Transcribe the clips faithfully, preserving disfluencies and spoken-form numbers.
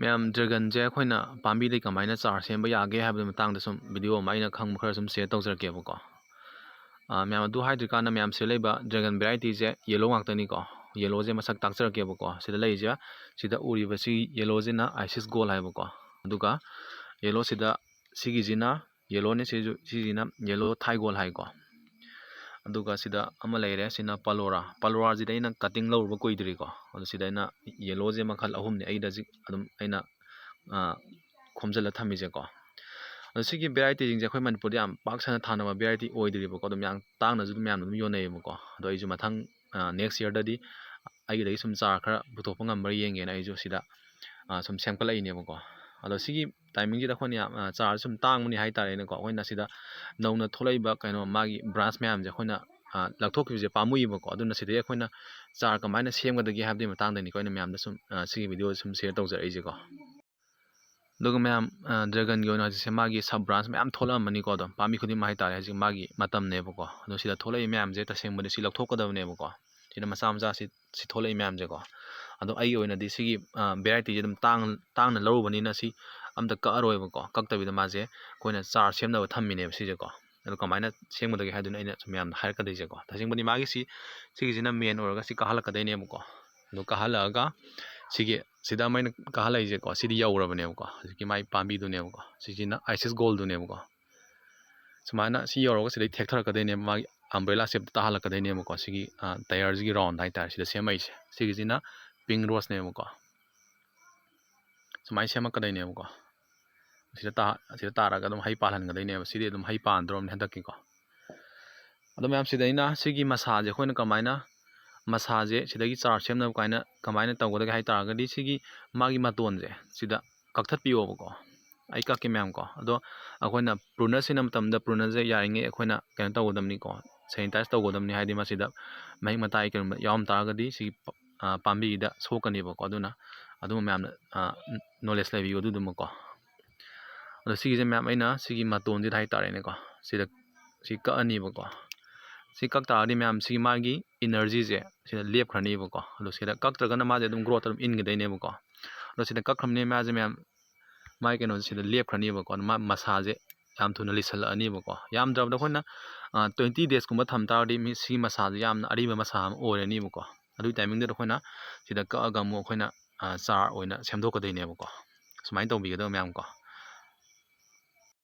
ꯃꯌꯥꯝ, ꯗ꯭ꯔꯦꯒꯟꯁꯦ ꯑꯩꯈꯣꯏꯅ ꯄꯥꯝꯕꯤꯗꯒꯤ ꯀꯃꯥꯏꯅ ꯆꯥꯔ ꯁꯦꯝꯕ ꯌꯥꯒꯦ ꯍꯥꯏꯕꯒꯤ ꯃꯇꯥꯡꯗ ꯁꯨꯝ ꯚꯤꯗꯤꯑꯣ ꯑꯃ ꯑꯩꯅ ꯈꯪꯕ ꯈꯔ ꯁꯨꯝ ꯁꯤꯌꯔ ꯇꯧꯖꯔꯛꯀꯦꯕꯀꯣ꯫ ꯑꯥ, ꯃꯌꯥꯝ, ꯑꯗꯨ ꯍꯥꯏꯗ꯭ꯔꯤꯀꯥꯟꯗ ꯃꯌꯥꯝ ꯁꯤꯗ ꯂꯩꯕ ꯗ꯭ꯔꯦꯒꯟ ꯚꯦꯔꯥꯏꯇꯤꯁꯦ ꯌꯦꯂꯣ ꯉꯥꯛꯇꯅꯤꯀꯣ꯫ ꯌꯦꯂꯣꯁꯦ ꯃꯁꯛ ꯇꯥꯛꯆꯔꯛꯀꯦꯕꯀꯣ꯫ ꯁꯤꯗ ꯂꯩꯔꯤꯁꯦ, ꯁꯤꯗ ꯎꯔꯤꯕꯁꯤ ꯌꯦꯂꯣꯁꯤꯅ ꯑꯥꯏꯁꯤꯁ ꯒꯣꯜ ꯍꯥꯏꯕꯀꯣ꯫ ꯑꯗꯨꯒ ꯌꯦꯂꯣꯁꯤꯗ, ꯁꯤꯒꯤꯁꯤꯅ, ꯌꯦꯂꯣꯅꯦ ꯁꯤꯁꯨ, ꯁꯤꯁꯤꯅ ꯌꯦꯂꯣ ꯊꯥꯏꯒꯣꯜ ꯍꯥꯏꯀꯣ꯫ ꯑꯗꯨꯒ ꯁꯤꯗ ꯑꯃ ꯂꯩꯔꯦ, ꯁꯤꯅ ꯄꯂꯣꯔꯥ꯫ ꯄꯂꯣꯔꯥꯁꯤꯗ ꯑꯩꯅ ꯀꯠꯇꯤꯡ ꯂꯧꯔꯨꯕ ꯀꯨꯏꯗ꯭ꯔꯤꯀꯣ꯫ ꯑꯗꯣ ꯁꯤꯗ ꯑꯩꯅ ꯌꯦꯂꯣꯁꯦ ꯃꯈꯜ ꯑꯍꯨꯝꯅꯦ ꯑꯩꯗ ꯍꯧꯖꯤꯛ ꯑꯗꯨꯝ ꯑꯩꯅ, ꯑꯥ, ꯈꯣꯝꯖꯤꯜꯂ ꯊꯝꯃꯤꯁꯦꯀꯣ꯫ ꯑꯗꯣ ꯁꯤꯒꯤ ꯚꯦꯔꯥꯏꯇꯤꯁꯤꯡꯁꯦ ꯑꯩꯈꯣꯏ ꯃꯅꯤꯄꯨꯔꯗ ꯌꯥꯝ ꯄꯥꯛ ꯁꯟꯅ ꯊꯥꯅꯕ ꯚꯦꯔꯥꯏꯇꯤ ꯑꯣꯏꯗ꯭ꯔꯤꯕꯀꯣ꯫ ꯑꯗꯨꯝ ꯌꯥꯝ ꯇꯥꯡꯅꯁꯨ ꯑꯗꯨꯝ ꯃꯌꯥꯝꯅ ꯑꯗꯨꯝ ꯌꯣꯟꯅꯩꯌꯦꯕꯀꯣ꯫ ꯑꯗꯣ ꯑꯩꯁꯨ ꯃꯊꯪ, ꯑꯥ, ꯅꯦꯛꯁ ꯌꯔꯗꯗꯤ ꯑꯩꯒꯤꯗꯒꯤ ꯁꯨꯝ ꯆꯥꯔ ꯈꯔ ꯄꯨꯊꯣꯛꯄ ꯉꯝꯕ꯭ꯔꯥ ꯌꯦꯡꯒꯦꯅ ꯑꯩꯁꯨ ꯁꯤꯗ, ꯑꯥ, ꯁꯨꯝ ꯁꯦꯝꯒꯠꯂꯛꯏꯅꯦꯕꯀꯣ꯫ ꯑꯗꯣ ꯁꯤꯒꯤ ꯇꯥꯏꯃꯤꯡꯁꯤꯗ ꯑꯩꯈꯣꯏꯅ ꯌꯥꯝ, ꯑꯥ, ꯆꯥꯔꯁꯦ ꯁꯨꯝ ꯇꯥꯡꯕꯅꯤ ꯍꯥꯏꯇꯥꯔꯦꯅꯦꯀꯣ꯫ ꯑꯩꯈꯣꯏꯅ ꯁꯤꯗ ꯅꯧꯅ ꯊꯣꯛꯂꯛꯏꯕ ꯀꯩꯅꯣ ꯃꯥꯒꯤ ꯕ꯭ꯔꯥꯟꯁ ꯃꯌꯥꯝꯁꯦ ꯑꯩꯈꯣꯏꯅ, ꯑꯥ, ꯂꯧꯊꯣꯛꯈꯤꯕꯁꯦ ꯄꯥꯝꯃꯨꯏꯕꯀꯣ꯫ ꯑꯗꯨꯅ ꯁꯤꯗꯒꯤ ꯑꯩꯈꯣꯏꯅ ꯆꯥꯔ ꯀꯃꯥꯏꯅ ꯁꯦꯝꯒꯗꯒꯦ ꯍꯥꯏꯕꯗꯨꯒꯤ ꯃꯇꯥꯡꯗꯅꯤꯀꯣ ꯑꯩꯅ ꯃꯌꯥꯝꯗ ꯁꯨꯝ, ꯑꯥ, ꯁꯤꯒꯤ ꯚꯤꯗꯤꯑꯣ ꯁꯨꯝ ꯁꯤꯌꯔ ꯇꯧꯖꯔꯛꯏꯁꯦꯀꯣ꯫ ꯑꯗꯨꯒ ꯃꯌꯥꯝ, ꯑꯥ, ꯗ꯭ꯔꯦꯒꯟꯒꯤ ꯑꯣꯏꯅ ꯍꯧꯖꯤꯛꯁꯦ ꯃꯥꯒꯤ ꯁꯕ ꯕ꯭ꯔꯥꯟꯁ ꯃꯌꯥꯝ ꯊꯣꯛꯂꯛꯑꯝꯕꯅꯤꯀꯣ꯫ ꯑꯗꯨꯝ ꯄꯥꯝꯕꯤ ꯈꯨꯗꯤꯡꯃꯛ ꯍꯥꯏꯇꯥꯔꯦ, ꯍꯧꯖꯤꯛ ꯃꯥꯒꯤ ꯃꯇꯝꯅꯦꯕꯀꯣ꯫ ꯑꯗꯣ ꯁꯤꯗ ꯊꯣꯛꯂꯛꯏ ꯃꯌꯥꯝꯁꯦ ꯇꯁꯦꯡꯕꯗꯤ ꯁꯤ ꯂꯧꯊꯣꯛꯀꯗꯕꯅꯦꯕꯀꯣ꯫ ꯁꯤꯗ ꯃꯆꯥ ꯃꯆꯥ ꯁꯤ, ꯁꯤ ꯊꯣꯛꯂꯛꯏ ꯃꯌꯥꯝꯁꯦꯀꯣ꯫ ꯑꯗꯣ ꯑꯩꯒꯤ ꯑꯣꯏꯅꯗꯤ ꯁꯤꯒꯤ, ꯑꯥ, ꯚꯦꯔꯥꯏꯇꯤꯁꯦ ꯑꯗꯨꯝ ꯇꯥꯡ-, ꯇꯥꯡꯅ ꯂꯧꯔꯨꯕꯅꯤꯅ ꯁꯤ ꯑꯝꯇ ꯀꯛꯑꯔꯣꯏꯕꯀꯣ꯫ ꯀꯛꯇꯕꯤꯗ ꯃꯥꯁꯦ ꯑꯩꯈꯣꯏꯅ ꯆꯥꯔ ꯁꯦꯝꯅꯕ ꯊꯝꯃꯤꯅꯦꯕ ꯁꯤꯁꯦꯀꯣ꯫ ꯑꯗꯣ ꯀꯃꯥꯏꯅ ꯁꯦꯝꯒꯗꯒꯦ ꯍꯥꯏꯗꯨꯅ ꯑꯩꯅ ꯁꯨꯝ ꯃꯌꯥꯝꯗ ꯍꯥꯏꯔꯛꯀꯗꯣꯏꯁꯦꯀꯣ꯫ ꯇꯁꯦꯡꯕꯗꯤ ꯃꯥꯒꯤ ꯁꯤ, ꯁꯤꯒꯤꯁꯤꯅ ꯃꯦꯟ ꯑꯣꯏꯔꯒ ꯁꯤ ꯀꯥꯍꯜꯂꯛꯀꯗꯣꯏꯅꯦꯕꯀꯣ꯫ ꯑꯗꯣ ꯀꯥꯍꯜꯂꯛꯑꯒ ꯁꯤꯒꯤ, ꯁꯤꯗ ꯑꯃ ꯑꯩꯅ ꯀꯥꯍꯜꯂꯛꯏꯁꯦꯀꯣ, ꯁꯤꯗꯤ ꯌꯧꯔꯕꯅꯦꯕꯀꯣ꯫ ꯍꯧꯖꯤꯛꯀꯤ ꯃꯥꯒꯤ ꯄꯥꯝꯕꯤꯗꯨꯅꯦꯕꯀꯣ꯫ ꯁꯤꯁꯤꯅ ꯑꯥꯏꯁꯤꯁ ꯒꯣꯜꯗꯨꯅꯦꯕꯀꯣ꯫ ꯁꯨꯃꯥꯏꯅ ꯁꯤ ꯌꯧꯔꯒ ꯁꯤꯗꯩ ꯊꯦꯛꯊꯔꯛꯀꯗꯣꯏꯅꯦꯕ, ꯃꯥꯒꯤ ꯑꯝꯕ꯭ꯔꯦꯂꯥ ꯁꯦꯞꯇ ꯇꯥꯍꯜꯂꯛꯀꯗꯣꯏꯅꯦꯕꯀꯣ꯫ ꯁꯤꯒꯤ, ꯑꯥ, ꯇꯌꯥꯔꯁꯤꯒꯤ ꯔꯥꯎꯟꯗ ꯍꯥꯏꯇꯥꯔꯦ, ꯁꯤꯗ ꯁꯦꯝꯃꯛꯏꯁꯦ꯫ ꯁꯤꯒꯤꯁꯤꯅ ꯄꯤꯡ ꯔꯣꯁꯅꯦꯕꯀꯣ꯫ ꯁꯨꯃꯥꯏꯅ ꯁꯦꯝꯃꯛꯀꯗꯣꯏꯅꯦꯕꯀꯣ꯫ ꯁꯤꯗ ꯇꯥ-, ꯁꯤꯗ ꯇꯥꯔꯒ ꯑꯗꯨꯝ ꯍꯩ ꯄꯥꯜꯍꯟꯒꯗꯣꯏꯅꯦꯕ꯫ ꯁꯤꯗꯤ ꯑꯗꯨꯝ ꯍꯩ ꯄꯥꯟꯗ꯭ꯔꯣꯕꯅꯤ ꯍꯟꯗꯛꯀꯤꯀꯣ꯫ ꯑꯗꯣ ꯃꯌꯥꯝ, ꯁꯤꯗ ꯑꯩꯅ ꯁꯤꯒꯤ ꯃꯁꯥꯁꯦ ꯑꯩꯈꯣꯏꯅ ꯀꯃꯥꯏꯅ, ꯃꯁꯥꯁꯦ ꯁꯤꯗꯒꯤ ꯆꯥꯔ ꯁꯦꯝꯅꯕ ꯀꯥꯏꯅ ꯀꯃꯥꯏꯅ ꯇꯧꯒꯗꯒꯦ ꯍꯥꯏ ꯇꯥꯔꯒꯗꯤ, ꯁꯤꯒꯤ ꯃꯥꯒꯤ ꯃꯇꯣꯟꯁꯦ ꯁꯤꯗ ꯀꯛꯊꯠꯄꯤꯌꯣꯕꯀꯣ꯫ ꯑꯩ ꯀꯛꯀꯦ ꯃꯌꯥꯝꯀꯣ꯫ ꯑꯗꯣ ꯑꯩꯈꯣꯏꯅ ꯄ꯭ꯔꯨꯅꯔ ꯁꯤꯖꯤꯟꯅꯕ ꯃꯇꯝꯗ ꯄ꯭ꯔꯨꯅꯔꯁꯦ ꯌꯥꯔꯤꯉꯩ ꯑꯩꯈꯣꯏꯅ ꯀꯩꯅꯣ ꯇꯧꯒꯗꯕꯅꯤꯀꯣ, ꯁꯦꯅꯤꯇꯥꯏꯁ ꯇꯧꯒꯗꯕꯅꯤ꯫ ꯍꯥꯏꯗꯤ ꯃꯁꯤꯗ ꯃꯍꯤꯛ ꯃꯇꯥꯏ ꯀꯩꯒꯨꯝꯕ ꯌꯥꯎꯔꯝ ꯇꯥꯔꯒꯗꯤ ꯁꯤꯒꯤ ꯄ-, ꯑ, ꯄꯥꯝꯕꯤꯒꯤꯗ ꯁꯣꯛꯀꯅꯦꯕꯀꯣ꯫ ꯑꯗꯨꯅ ꯑꯗꯨꯝꯕ ꯃꯌꯥꯝꯅ, ꯑ, ꯅꯣꯂꯦꯖ ꯂꯩꯕꯤꯌꯨ ꯑꯗꯨꯗꯨꯃꯀꯣ꯫ ꯑꯗꯣ ꯁꯤꯒꯤꯁꯦ ꯃꯌꯥꯝ ꯑꯩꯅ ꯁꯤꯒꯤ ꯃꯇꯣꯟꯁꯤꯗ ꯍꯥꯏꯇꯥꯔꯦꯅꯦꯀꯣ, ꯁꯤꯗ ꯁꯤ ꯀꯛꯑꯅꯤꯕꯀꯣ꯫ ꯁꯤ ꯀꯛ ꯇꯥꯔꯗꯤ ꯃꯌꯥꯝ ꯁꯤꯒꯤ ꯃꯥꯒꯤ ꯏꯅꯔꯖꯤꯁꯦ ꯁꯤꯗ ꯂꯦꯞꯈ꯭ꯔꯅꯤꯕꯀꯣ꯫ ꯑꯗꯣ ꯁꯤꯗ ꯀꯛꯇ꯭ꯔꯒꯅ ꯃꯥꯁꯦ ꯑꯗꯨꯝ ꯒ꯭ꯔꯣꯠꯇ ꯑꯗꯨꯝ ꯏꯟꯒꯗꯣꯏꯅꯦꯕꯀꯣ꯫ ꯁꯤꯗ ꯀꯛꯈ꯭ꯔꯕꯅꯤ ꯃꯥꯁꯦ ꯃꯌꯥꯝ, ꯃꯥꯒꯤ ꯀꯩꯅꯣꯁꯦ ꯁꯤꯗ ꯂꯦꯞꯈ꯭ꯔꯅꯤꯕꯀꯣ꯫ ꯑꯗꯨ ꯃꯥ ꯃꯁꯥꯁꯦ ꯌꯥꯝ ꯊꯨꯅ ꯂꯤꯁꯜꯂꯛꯑꯅꯤꯕꯀꯣ꯫ ꯌꯥꯝꯗ꯭ꯔꯕꯗ ꯑꯩꯈꯣꯏꯅ ꯇ꯭ꯋꯦꯟꯇꯤ ꯗꯦꯖꯀꯨꯝꯕ ꯊꯝ ꯇꯥꯔꯗꯤ ꯃꯤ ꯁꯤꯒꯤ ꯃꯁꯥꯁꯦ ꯌꯥꯝꯅ ꯑꯔꯤꯕ ꯃꯁꯥ ꯑꯃ ꯑꯣꯏꯔꯅꯤꯕꯀꯣ꯫ ꯑꯗꯨꯒꯤ ꯇꯥꯏꯃꯤꯡꯗꯨꯗ ꯑꯩꯈꯣꯏꯅ ꯁꯤꯗ ꯀꯛꯑꯒ ꯑꯃꯨꯛ ꯑꯩꯈꯣꯏꯅ ꯆꯥꯔ ꯑꯣꯏꯅ ꯁꯦꯝꯗꯣꯛꯀꯗꯣꯏꯅꯦꯕꯀꯣ꯫ ꯁꯨꯃꯥꯏꯅ ꯇꯧꯕꯤꯒꯗꯕ ꯃꯌꯥꯝ ꯀꯣ꯫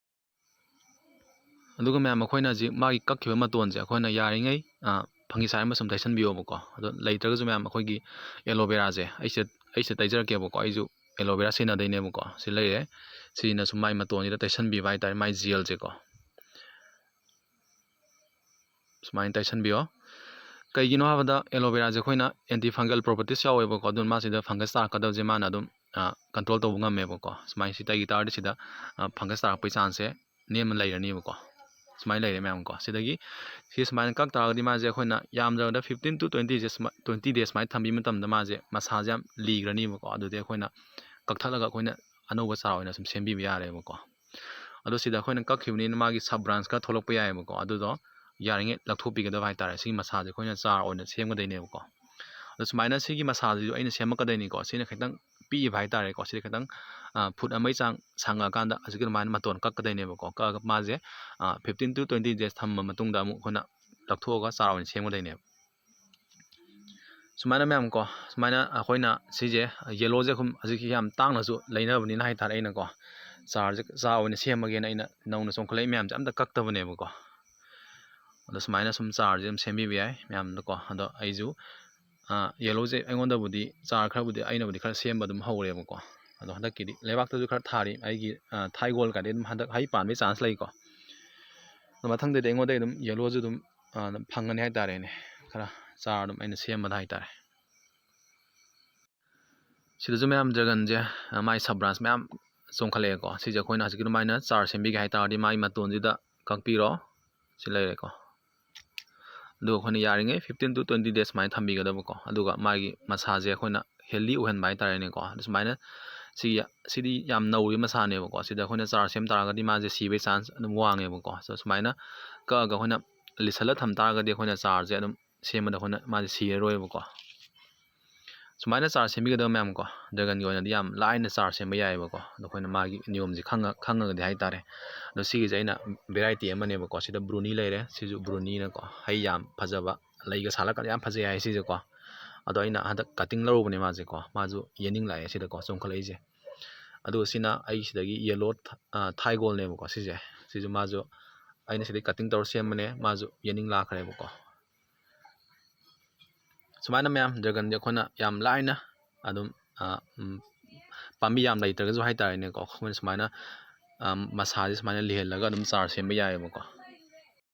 ꯑꯗꯨꯒ ꯃꯌꯥꯝ ꯑꯩꯈꯣꯏꯅ ꯍꯧꯖꯤꯛ ꯃꯥꯒꯤ ꯀꯛꯈꯤꯕ ꯃꯇꯣꯟꯁꯦ ꯑꯩꯈꯣꯏꯅ ꯌꯥꯔꯤꯉꯩ ꯐꯪꯒꯤꯁꯥꯏꯠ ꯑꯃ ꯁꯨꯝ ꯇꯩꯁꯟꯕꯤꯌꯣꯕꯀꯣ꯫ ꯑꯗꯣ ꯂꯩꯇ꯭ꯔꯒꯁꯨ ꯃꯌꯥꯝ ꯑꯩꯈꯣꯏꯒꯤ ꯑꯦꯂꯣꯕꯦꯔꯥꯁꯦ ꯑꯩꯁꯦ ꯑꯩꯁꯦ ꯇꯩꯖꯔꯛꯀꯦꯕꯀꯣ꯫ ꯑꯩꯁꯨ ꯑꯦꯂꯣꯕꯦꯔꯥ ꯁꯤꯖꯤꯟꯅꯗꯣꯏꯅꯦꯕꯀꯣ꯫ ꯁꯤ ꯂꯩꯔꯦ, ꯁꯤꯁꯤꯅ ꯁꯨꯝ ꯃꯥꯏ ꯃꯇꯣꯟꯁꯤꯗ ꯇꯩꯁꯟꯕꯤꯕ ꯍꯥꯏꯇꯥꯔꯦ, ꯃꯥꯏ ꯖꯦꯜꯁꯦꯀꯣ꯫ ꯁꯨꯃꯥꯏꯅ ꯇꯩꯁꯟꯕꯤꯌꯣ꯫ ꯀꯩꯒꯤꯅꯣ ꯍꯥꯏꯕꯗ ꯑꯦꯂꯣꯕꯦꯔꯥꯁꯦ ꯑꯩꯈꯣꯏꯅ ꯑꯦꯟꯇꯤ ꯐꯪꯒꯜ ꯄ꯭ꯔꯣꯄꯔꯇꯤꯁ ꯌꯥꯎꯋꯦꯕꯀꯣ꯫ ꯑꯗꯨꯅ ꯃꯥꯁꯤꯗ ꯐꯪꯒꯁ ꯇꯥꯔꯛꯀꯗꯕꯁꯦ ꯃꯥꯅ ꯑꯗꯨꯝ ꯀꯟꯇ꯭ꯔꯣꯜ ꯇꯧꯕ ꯉꯝꯃꯦꯕꯀꯣ꯫ ꯁꯨꯃꯥꯏꯅ ꯁꯤ ꯇꯩꯈꯤ ꯇꯥꯔꯗꯤ ꯁꯤꯗ ꯐꯪꯒꯁ ꯇꯥꯔꯛꯄꯒꯤ ꯆꯥꯟꯁꯁꯦ ꯅꯦꯝꯅ ꯂꯩꯔꯅꯤꯕꯀꯣ꯫ ꯁꯨꯃꯥꯏꯅ ꯂꯩꯔꯦ ꯃꯌꯥꯝ ꯀꯣ꯫ ꯁꯤꯗꯒꯤ ꯁꯤ ꯁꯨꯃꯥꯏꯅ ꯀꯛ ꯇꯥꯔꯒꯗꯤ ꯃꯥꯁꯦ ꯑꯩꯈꯣꯏꯅ ꯌꯥꯝꯗ꯭ꯔꯕꯗ ꯐꯤꯐꯇꯤꯟ ꯇꯨ ꯇ꯭ꯋꯦꯟꯇꯤ ꯗꯦꯖ ꯁꯨꯃꯥꯏ-, ꯇ꯭ꯋꯦꯟꯇꯤ ꯗꯦꯖ ꯁꯨꯃꯥꯏꯅ ꯊꯝꯕꯤꯕ ꯃꯇꯝꯗ ꯃꯥꯁꯦ ꯃꯁꯥꯁꯦ ꯌꯥꯝ ꯂꯤꯈ꯭ꯔꯅꯤꯕꯀꯣ꯫ ꯑꯗꯨꯗꯤ ꯑꯩꯈꯣꯏꯅ ꯀꯛꯊꯠꯂꯒ ꯑꯩꯈꯣꯏꯅ ꯑꯅꯧꯕ ꯆꯥꯔ ꯑꯣꯏꯅ ꯁꯨꯝ ꯁꯦꯝꯕꯤꯕ ꯌꯥꯔꯦꯕꯀꯣ꯫ ꯑꯗꯣ ꯁꯤꯗ ꯑꯩꯈꯣꯏꯅ ꯀꯛꯈꯤꯕꯅꯤꯅ ꯃꯥꯒꯤ ꯁꯕ ꯕ꯭ꯔꯥꯟꯁ ꯈꯔ ꯊꯣꯛꯂꯛꯄ ꯌꯥꯏꯑꯕꯀꯣ꯫ ꯑꯗꯨꯗꯣ ꯌꯥꯔꯤꯉꯩ ꯂꯧꯊꯣꯛꯄꯤꯒꯗꯕ ꯍꯥꯏꯇꯥꯔꯦ꯫ ꯁꯤꯒꯤ ꯃꯁꯥꯁꯦ ꯑꯩꯈꯣꯏꯅ ꯆꯥꯔ ꯑꯣꯏꯅ ꯁꯦꯝꯒꯗꯣꯏꯅꯦꯕꯀꯣ꯫ ꯑꯗꯣ ꯁꯨꯃꯥꯏꯅ ꯁꯤꯒꯤ ꯃꯁꯥꯁꯤꯁꯨ ꯑꯩꯅ ꯁꯦꯝꯃꯛꯀꯗꯣꯏꯅꯤꯀꯣ꯫ ꯁꯤꯅ ꯈꯤꯇꯪ ꯄꯤꯛꯏꯕ ꯍꯥꯏꯇꯥꯔꯦꯀꯣ꯫ ꯁꯤꯗ ꯈꯤꯇꯪ ꯐꯨꯠ ꯑꯃꯒꯤ ꯆꯥꯡ ꯁꯪꯉꯛꯑꯀꯥꯟꯗ ꯍꯧꯖꯤꯛꯀꯤ ꯑꯗꯨꯃꯥꯏꯅ ꯃꯇꯣꯟ ꯀꯛꯀꯗꯣꯏꯅꯦꯕꯀꯣ꯫ ꯀꯛꯑꯒ ꯃꯥꯁꯦ ꯐꯤꯐꯇꯤꯟ ꯇꯨ ꯇ꯭ꯋꯦꯟꯇꯤ ꯗꯦꯖ ꯊꯝꯃ ꯃꯇꯨꯡꯗ ꯑꯃꯨꯛ ꯑꯩꯈꯣꯏꯅ ꯂꯧꯊꯣꯛꯑꯒ ꯆꯥꯔ ꯑꯣꯏꯅ ꯁꯦꯝꯒꯗꯣꯏꯅꯦꯕ꯫ ꯁꯨꯃꯥꯏꯅ ꯃꯌꯥꯝ ꯀꯣ, ꯁꯨꯃꯥꯏꯅ ꯑꯩꯈꯣꯏꯅ ꯁꯤꯁꯦ ꯌꯦꯂꯣꯁꯦ ꯑꯩꯈꯣꯏ ꯍꯧꯖꯤꯛꯀꯤ ꯌꯥꯝ ꯇꯥꯡꯅꯁꯨ ꯂꯩꯅꯕꯅꯤꯅ ꯍꯥꯏꯇꯥꯔꯦ, ꯑꯩꯅꯀꯣ ꯆꯥꯔꯁꯦ ꯆꯥꯔ ꯑꯣꯏꯅ ꯁꯦꯝꯃꯒꯦꯅ ꯑꯩꯅ ꯅꯧꯅ ꯆꯣꯡꯈꯠꯂꯛꯏ ꯃꯌꯥꯝꯁꯦ ꯑꯝꯇ ꯀꯛꯇꯕꯅꯦꯕꯀꯣ꯫ ꯑꯗꯣ ꯁꯨꯃꯥꯏꯅ ꯁꯨꯝ ꯆꯥꯔꯁꯦ ꯑꯗꯨꯝ ꯁꯦꯝꯕꯤꯕ ꯌꯥꯏ ꯃꯌꯥꯝꯗꯀꯣ꯫ ꯑꯗꯣ ꯑꯩꯁꯨ ꯌꯦꯂꯣꯁꯦ ꯑꯩꯉꯣꯟꯗꯕꯨꯗꯤ ꯆꯥꯔ ꯈꯔꯕꯨꯗꯤ ꯑꯩꯅꯕꯨꯗꯤ ꯈꯔ ꯁꯦꯝꯕ ꯑꯗꯨꯝ ꯍꯧꯔꯦꯕꯀꯣ꯫ ꯑꯗꯣ ꯍꯟꯗꯛꯀꯤꯗꯤ ꯂꯩꯕꯥꯛꯇꯁꯨ ꯈꯔ ꯊꯥꯔꯤ꯫ ꯑꯩꯒꯤ ꯊꯥꯏꯒꯣꯜ ꯀꯥꯏꯗꯤ ꯑꯗꯨꯝ ꯍꯟꯗꯛ ꯍꯩ ꯄꯥꯟꯕꯒꯤ ꯆꯥꯟꯁ ꯂꯩꯀꯣ꯫ ꯑꯗꯣ ꯃꯊꯪꯗꯗꯤ ꯑꯩꯉꯣꯟꯗ ꯑꯗꯨꯝ ꯌꯦꯂꯣꯁꯨ ꯑꯗꯨꯝ ꯐꯪꯒꯅꯤ ꯍꯥꯏꯇꯥꯔꯦꯅꯦ꯫ ꯈꯔ ꯆꯥꯔ ꯑꯗꯨꯝ ꯑꯩꯅ ꯁꯦꯝꯕꯗ ꯍꯥꯏꯇꯥꯔꯦ꯫ ꯁꯤꯗꯁꯨ ꯃꯌꯥꯝ ꯗ꯭ꯔꯦꯒꯟꯁꯦ ꯃꯥꯏ ꯁꯕ ꯕ꯭ꯔꯥꯟꯁ ꯃꯌꯥꯝ ꯆꯣꯡꯈꯠꯂꯛꯑꯦꯀꯣ꯫ ꯁꯤꯁꯦ ꯑꯩꯈꯣꯏꯅ ꯍꯧꯖꯤꯛꯀꯤ ꯑꯗꯨꯃꯥꯏꯅ ꯆꯥꯔ ꯁꯦꯝꯕꯤꯒꯦ ꯍꯥꯏꯇꯥꯔꯗꯤ ꯃꯥꯏ ꯃꯇꯣꯟꯁꯤꯗ ꯀꯛꯄꯤꯔꯣ꯫ ꯁꯤ ꯂꯩꯔꯦꯀꯣ꯫ ꯑꯗꯨꯒ ꯑꯩꯈꯣꯏꯅ ꯌꯥꯔꯤꯉꯩ ꯐꯤꯐꯇꯤꯟ ꯇꯨ ꯇ꯭ꯋꯦꯟꯇꯤ ꯗꯦꯖ ꯁꯨꯃꯥꯏꯅ ꯊꯝꯕꯤꯒꯗꯕꯀꯣ꯫ ꯑꯗꯨꯒ ꯃꯥꯒꯤ ꯃꯁꯥꯁꯦ ꯑꯩꯈꯣꯏꯅ ꯍꯦꯜꯗꯤ ꯑꯣꯏꯍꯟꯕ ꯍꯥꯏꯇꯥꯔꯦꯅꯦꯀꯣ꯫ ꯑꯗꯨ ꯁꯨꯃꯥꯏꯅ ꯁꯤꯒꯤ, ꯁꯤꯗꯤ ꯌꯥꯝ ꯅꯧꯔꯤꯕ ꯃꯁꯥꯅꯦꯕꯀꯣ꯫ ꯁꯤꯗ ꯑꯩꯈꯣꯏꯅ ꯆꯥꯔ ꯁꯦꯝ ꯇꯥꯔꯒꯗꯤ ꯃꯥꯁꯦ ꯁꯤꯕꯒꯤ ꯆꯥꯟꯁ ꯑꯗꯨꯝ ꯋꯥꯡꯉꯦꯕꯀꯣ꯫ ꯑꯗꯣ ꯁꯨꯃꯥꯏꯅ ꯀꯛꯑꯒ ꯑꯩꯈꯣꯏꯅ ꯂꯤꯁꯜꯂ ꯊꯝ ꯇꯥꯔꯒꯗꯤ ꯑꯩꯈꯣꯏꯅ ꯆꯥꯔꯁꯦ ꯑꯗꯨꯝ ꯁꯦꯝꯕꯗ ꯑꯩꯈꯣꯏꯅ ꯃꯥꯁꯦ ꯁꯤꯔꯔꯣꯏꯕꯀꯣ꯫ ꯁꯨꯃꯥꯏꯅ ꯆꯥꯔ ꯁꯦꯝꯕꯤꯒꯗꯕ ꯃꯌꯥꯝ ꯀꯣ, ꯗ꯭ꯔꯦꯒꯟꯒꯤ ꯑꯣꯏꯅꯗꯤ ꯌꯥꯝ ꯂꯥꯏꯅ ꯆꯥꯔ ꯁꯦꯝꯕ ꯌꯥꯏꯑꯕꯀꯣ꯫ ꯑꯗꯣ ꯑꯩꯈꯣꯏꯅ ꯃꯥꯒꯤ ꯅꯤꯌꯣꯝꯁꯦ ꯈꯪꯉ-, ꯈꯪꯉꯒꯗꯤ ꯍꯥꯏꯇꯥꯔꯦ꯫ ꯑꯗꯣ ꯁꯤꯒꯤꯁꯦ ꯑꯩꯅ ꯚꯦꯔꯥꯏꯇꯤ ꯑꯃꯅꯦꯕꯀꯣ꯫ ꯁꯤꯗ ꯕ꯭ꯔꯨꯅꯤ ꯂꯩꯔꯦ, ꯁꯤꯁꯨ ꯕ꯭ꯔꯨꯅꯤꯅꯀꯣ, ꯍꯩ ꯌꯥꯝ ꯐꯖꯕ, ꯂꯩꯒ ꯁꯥꯠꯂꯀꯥꯟꯗ ꯌꯥꯝ ꯐꯖꯩ ꯍꯥꯏ ꯁꯤꯁꯦꯀꯣ꯫ ꯑꯗꯣ ꯑꯩꯅ ꯍꯟꯗꯛ ꯀꯠꯇꯤꯡ ꯂꯧꯔꯨꯕꯅꯦ ꯃꯥꯁꯦꯀꯣ, ꯃꯥꯁꯨ ꯌꯦꯅꯤꯡ ꯂꯥꯛꯑꯦ ꯁꯤꯗꯀꯣ, ꯆꯣꯡꯈꯠꯂꯛꯏꯁꯦ꯫ ꯑꯗꯨꯒ ꯁꯤꯅ ꯑꯩ ꯁꯤꯗꯒꯤ ꯌꯦꯂꯣ ꯊꯥꯏꯒꯣꯜꯅꯦꯕꯀꯣ ꯁꯤꯁꯦ꯫ ꯁꯤꯁꯨ ꯃꯥꯁꯨ ꯑꯩꯅ ꯁꯤꯗꯩ ꯀꯠꯇꯤꯡ ꯇꯧꯔ ꯁꯦꯝꯕꯅꯦ, ꯃꯥꯁꯨ ꯌꯦꯅꯤꯡ ꯂꯥꯛꯈ꯭ꯔꯦꯕꯀꯣ꯫ ꯁꯨꯃꯥꯏꯅ ꯃꯌꯥꯝ ꯗ꯭ꯔꯦꯒꯟꯁꯦ ꯑꯩꯈꯣꯏꯅ ꯌꯥꯝ ꯂꯥꯏꯅ ꯑꯗꯨꯝ, ꯑ, ꯎꯝ, ꯄꯥꯝꯕꯤ ꯌꯥꯝ ꯂꯩꯇ꯭ꯔꯒꯁꯨ ꯍꯥꯏꯇꯥꯔꯦꯅꯦꯀꯣ, ꯑꯩꯈꯣꯏꯅ ꯁꯨꯃꯥꯏꯅ, ꯑ, ꯃꯁꯥꯁꯦ ꯁꯨꯃꯥꯏꯅ ꯂꯤꯍꯜꯂꯒ ꯑꯗꯨꯝ ꯆꯥꯔ ꯁꯦꯝꯕ ꯌꯥꯏꯑꯕꯀꯣ꯫